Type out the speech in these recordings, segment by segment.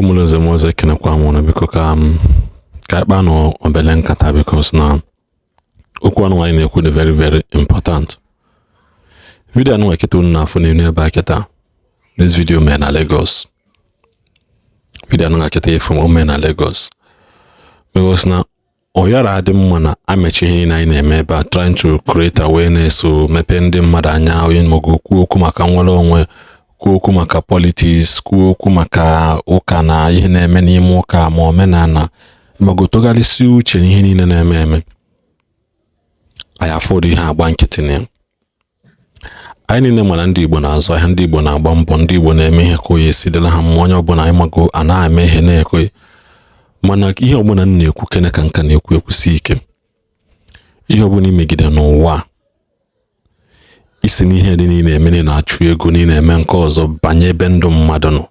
Igbo mụrụ nze mụọ ọzọ, ekenekwa m unu. Biko, ka m ka anyị kpaa n'obele nkata, because na okwu anụ anyị na-ekwu dị very very important. Video anụ kịta unu na-afụ n'elu ebe a kịta, this video mee na Lagos. Video anụ kịta efu o mee na Lagos, because na ọ yara adị mma na amechi ihe niile anyị na-eme ebe a, trying to create awareness, o mepee ndị mmadụ anya, onye maọbụ kwuo okwu maka nnwere onwe, kwuo okwu maka politics, kwuo okwu maka ụka na ihe na-eme n'ime ụka ma omenala, maọbụ tụgharịsị uche n'ihe niile na-eme eme. Anyị afọdụ ihe agba nkịtị na ya. Anyị niile mana ndị Igbo na-azụ ahịa, ndị Igbo na-agba mbọ, ndị Igbo na-eme ihe ka onye si dịla ha mma. Onye ọbụla anyị mago a na-eme ihe na-ekwe, mana ihe ọbụla m na-ekwu kene ka nka na-ekwu ekwusi ike, ihe ọbụla imegide n'ụwa, isi n'ihe dị niile eme na-achụ ego niile eme nke ọzọ banye ebe ndụ mmadụ nọ,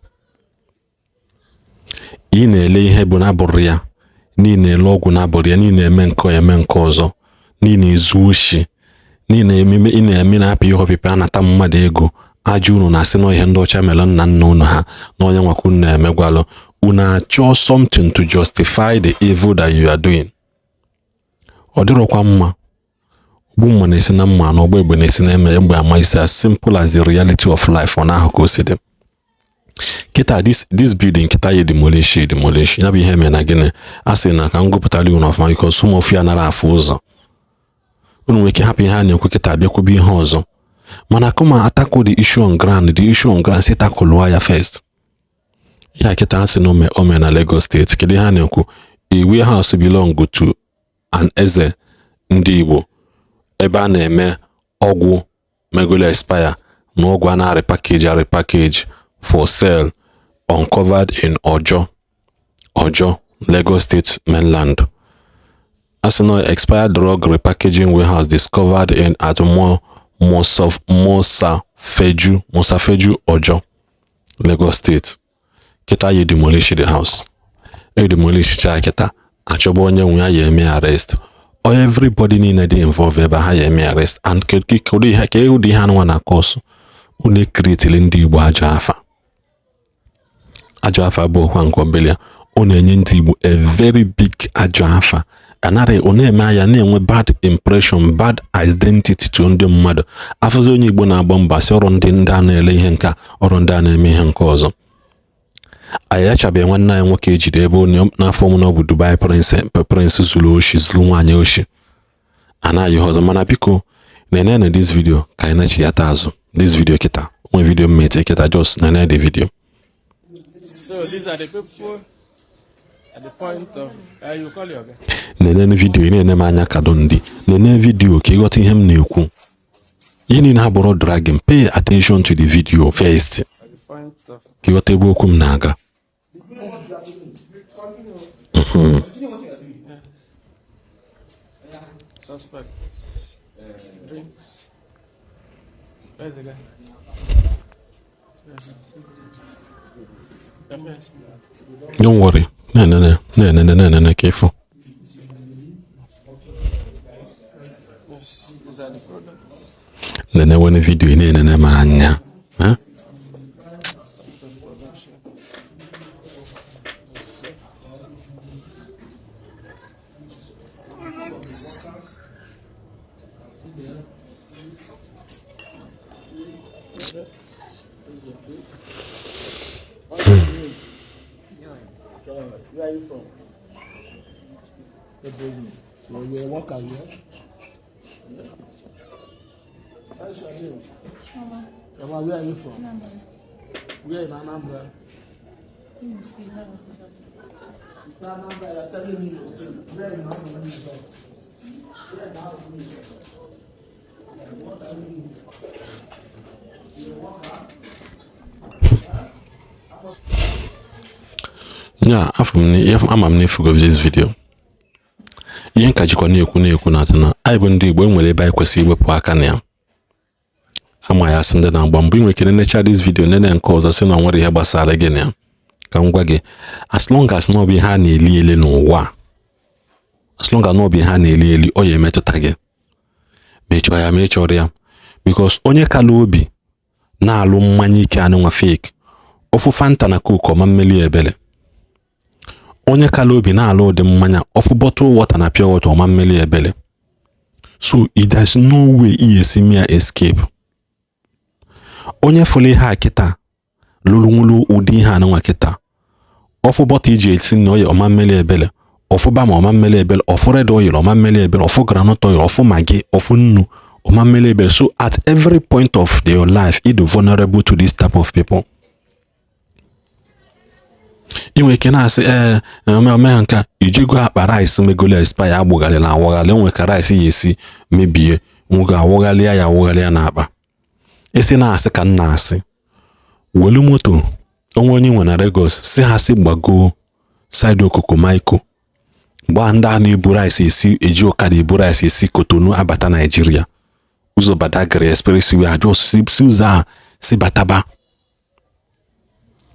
ị na-ele ihe bụ na-abụrụ ya, niile ele ọgwụ na-abụrụ ya, niile eme nke eme nke ọzọ, niile ezu oshi, niile eme ị na-eme na-apị ihe ọpịpị anata mmadụ ego aja. Unu na-asị na ihe ndị ọcha mere nna nna unu ha na onye nwakwa unu na-emegwalụ. Unu achọ something to justify the evil that you are doing. Ọ dịrọkwa mma. Ogbu mma na-esi na mma na ọgba egbe na-esi na eme egbe ama isi. As simple as the reality of life. Ọ na-ahụ ka o si dị kịta. This building kịta ya demolish, demolish ya bụ ihe mere na gịnị a sị na ka m gụpụtara unu ọfụma, because some of you anara afụ ụzọ. Unu nwere ike hapụ ihe a na-ekwu kịta, bịakwube ihe ọzọ, mana kama atackle the issue on ground, the issue on ground si tackle ya first. Ya kịta a sị na ome na Lagos State. Kedu ihe a na-ekwu? A warehouse belong to an eze ndị Igbo, ebe a na-eme ọgwụ megolo expire na ọgwụ a na-repackage repackage for sale, uncovered in Ojo, Ojo, Lagos State mainland. A sị na expired drug repackaging warehouse discovered in at Mosafeju, Mosafeju, Ojo, Lagos State. Kịta ya demolish the house, e demolish cha kịta, achọba onye nwe ya, ya eme arrest. Everybody niile dị involved ebe ha ya eme arrest. And kedu ihe ka ụdị ihe anụnwa na cause? Unu ecreateli ndị Igbo ajọ afa. Ajọ afa bụ ọkwa nke obele. Ọ na-enye ndị Igbo a very big ajọ afa. Anaghị ọ na-eme anya na-enwe bad impression, bad identity to ndị mmadụ. Afụzi onye Igbo na-agba mbọ, sị ọrụ ndị a na-ele ihe nke a, ọrụ ndị a na-eme ihe nke ọzọ. Anyị achabeghị nwanne anyị nwoke ejide ebe onye n'afọ mụ na ọ bụ Dubai Prince, Prince zuru oshi, zuru nwaanyị oshi, anaghị ihe ọzọ. Mana biko, nene na this video ka anyị na-achịyata azụ. This video kịta nwe video mmete kịta, just nene the video. So these are the people at the point of you call your guy. Nene video, ị na-ene m anya kado ndị nene video ka ịghọta ihe m na-ekwu. Ihe niile ha bụrụ dragging. Pay attention to the video first At the point of ka ịghọta ebe okwu m na-aga. Suspects drinks. Where's the guy? Where's he? The first. Don't worry, na-enene, na-enene, na-enene ka ịfụ. Yes, these are the products. Nene wene video, ị na-enene m anya. Eh? Of production. Products. Products. Where are you from? Ebonyi. So you're a worker here? Yeah. What's your name? Chioma. Chioma, where are you from? Anambra. Where in Anambra? Imo State, Anambra. Anambra, you're telling me your name. Where in Anambra is that? Where in Anambra is that? What are you doing? You're a worker? Nya afọ m ama m na-efugo this video. Ihe nka jikwa na-ekwu na-ekwu na atụ na anyị bụ ndị Igbo enwere ebe anyị kwesịrị iwepụ aka na ya. Ama ya asị ndị na-agba mbọ inwe ike nenecha this video, nene nke ọzọ, sị na ọ nwere ihe gbasara gị na ya. Ka m gwa gị, as long as na ọ bụ ihe a na-eli eli n'ụwa, as long as na ọ bụ ihe a na-eli eli, ọ ya emetụta gị, ma ị chọrọ ya ma ị chọrọ ya, because onye kala obi na-alụ mmanya ike anụnwa fake ofu Fanta na Coke ọma mmeli ebele. Onye kala obi na-alụ ụdị mmanya, ọfụ bottle water na pure water, ọma mmeli ebele. So there's no way ị esi mia escape. Onye fụrụ ihe a kịta lụrụ nwụrụ ụdị ihe anụnwa kịta, ọfụ bọtụ iji esi na oyi, ọma mmeli ebele. Ọfụ bama, ọma mmeli ebele. Ọfụ red oil, ọma mmeli ebele. Ọfụ groundnut oil, ọfụ Maggi, ọfụ nnu, ọma mmeli ebele. So at every point of your life, ị dị vulnerable to this type of people. Ị nwere ike na-asị, ee, ome nke a, ijigo akpa rice megolo expire, agbụgharịla awagharị. Enwe ka rice ya esi mebie, nwoke awụgharịa ya, awụgharịa n'akpa. Esi na-asị ka m na-asị, welu moto onwe onye nwe na Lagos, si ha si gbagoo side Okokomaiko, gbaa ndị a na-ebu rice esi eji ọkada ebu rice esi Kotonu abata Naijiria, ụzọ Badagry expressway. Ha just si ụzọ ahụ si bataba.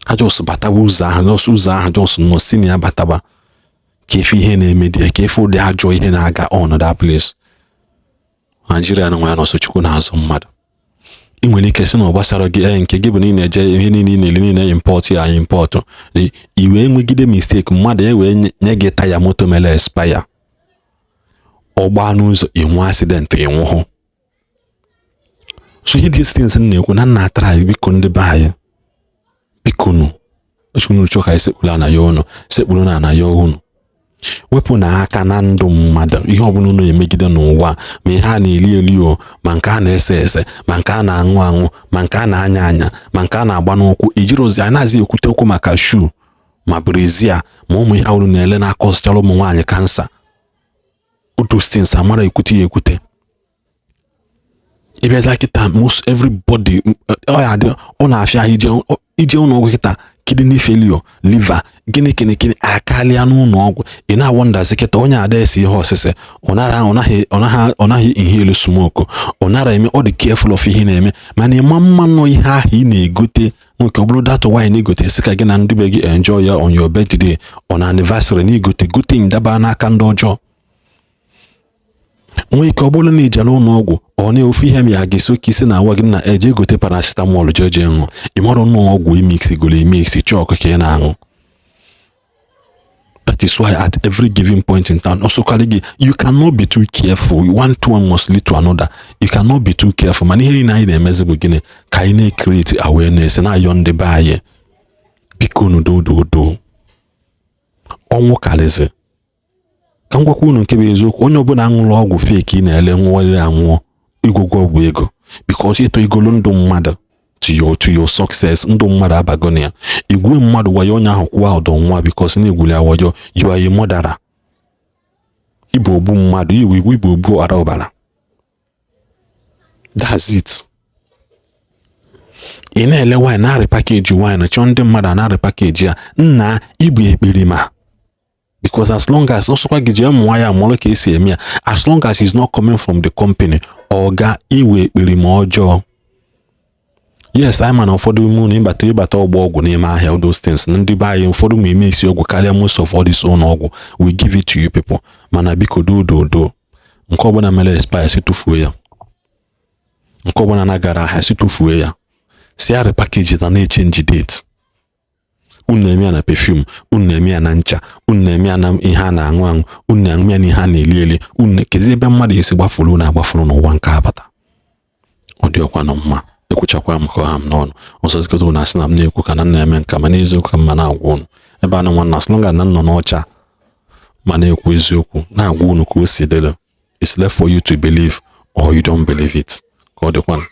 Ha just bataba ụzọ ahụ, just ụzọ ahụ, just nọ si na ya bataba, ka efe ihe na-eme dị ya, ka efe ụdị ajọ ihe na-aga on that place. Naijiria na nwa ya nọsọ Chukwu na-azụ mmadụ. Ị nwere ike sị na ọ gbasara gị, ee, nke gị bụ na ị na-eje ihe niile ị na-eri niile import ya import. I wee nwegide mistake, mmadụ e wee nye gị taya moto mere expire, ọ gbaa n'ụzọ, ịnwe accident, ịnwụhụ. So ihe these things m na-ekwu na nna atara anyị, biko, ndị be anyị, biko nụ, unu chọọ ka anyị sekpuru ana ya, ụnụ sekpuru na ana ya. Unu wepụ na aka na ndụ mmadụ. Ihe ọbụla unu emegide n'ụwa, ma ihe a na-eli eli o, ma nke a na-ese ese, ma nke a na-aṅụ aṅụ, ma nke a na-anya anya, ma nke a na-agba n'ụkwụ, ijiri ozi a na-azị ekwute okwu maka shoe, ma brassiere, ma ụmụ ihe unu na-ele na-akọsịchara ụmụ nwaanyị cancer, those things amara ekwute ya ekwute. Ịbịaza kịta, most everybody, ọ ya adị, ọ na-afịa ahụ ije ụlọ ọgwụ kịta, kidney failure, liver, gịnị gịnị gịnị akarịa n'ụlọ ọgwụ. Ị na-awọndazi kịta, onye ada esi ihe ọsịsị, ọ nara ọ naghị ọ naghị ọ naghị inhale smoke, ọ nara eme, ọ dị careful of ihe na-eme. Mana ịma mma nọ ihe ahụ ị na-egote nwoke, ọ bụrụ that wine igote sị ka gị na ndị be gị enjoy ya on your birthday, on anniversary, na igote gote ndaba n'aka ndị ọjọọ. Nwee ike ọ bụrụ na ijere ụlọ ọgwụ, ọ na-ofu ihe ma ya ga-esi oke isi na awa gị na eje egote paracetamol, jee jee ṅụọ. Ị mara ọnụ ọgwụ imix goro emix chọọkụ ka ị na-aṅụ. That is why at every given point in time, also gị, you cannot be too careful. One to one must lead to another. You cannot be too careful. Mana ihe niile anyị na-emezi bụ gịnị? Ka anyị na-create awareness, na-ayọ ndị be anyị, biko unu, dodo ọnwụ karịzị. Ka m gwakwa unu nke bụ eziokwu, onye ọbụla ṅụrụ ọgwụ fake ị na-ele nwụọ ya anwụọ, ịgwụgwọ ọgwụ ego, because ịtụ igolo ndụ mmadụ to your success, ndụ mmadụ abago na ya. Igwe mmadụ wayo, onye ahụ kwụwa ụdọ nwa, because na-egwuli awayo. You are a murderer. Ịbụ ogbu mmadụ, iwu iwu, ịbụ ogbu ọra ọbara. That's it. Ị na-ele wine, na-arị package wine, chọọ ndị mmadụ a na-arị package ya. Nna, ịbụ ekperima, because as long as ọsọkwa gị jee mụọ ya, mụrụ ka esi eme ya, as long as it's not coming from the company, ọga iwe ekperima ọjọọ. Yes, anyị ma na ụfọdụ ime unu ịbata ọgbọ ọgwụ n'ime ahịa, all those things, ndị be anyị ụfọdụ ma eme isi ọgwụ karịa most of all this ụlọ ọgwụ. We give it to you people. Mana biko, do do do, nke ọbụla mere expire, si tụfuo ya. Nke ọbụla na-agara ahịa, si tụfuo ya, si arị package na na-echange date. Unu na-eme ya na perfume, unu na-eme ya na ncha, unu na-eme ya na ihe a na-aṅụ aṅụ, unu na-eme ya na ihe a na-eli eli. Unu kezi ebe mmadụ esi gbafuru, unu agbafuru n'ụwa nke abata. Ọ dị ọkwa nọ mma. Ekwuchakwa m ka ha m n'ọnụ ọzọ zikọta, unu asị na m na-ekwu ka na m na-eme nka, ma n'eziokwu ka mma na-agwa unu ebe a na nwanna, as long as na m nọ n'ọcha ma na-ekwu eziokwu, na-agwa unu ka o si dịrị. It's left for you to believe or you don't believe it. Ka ọ dịkwanụ.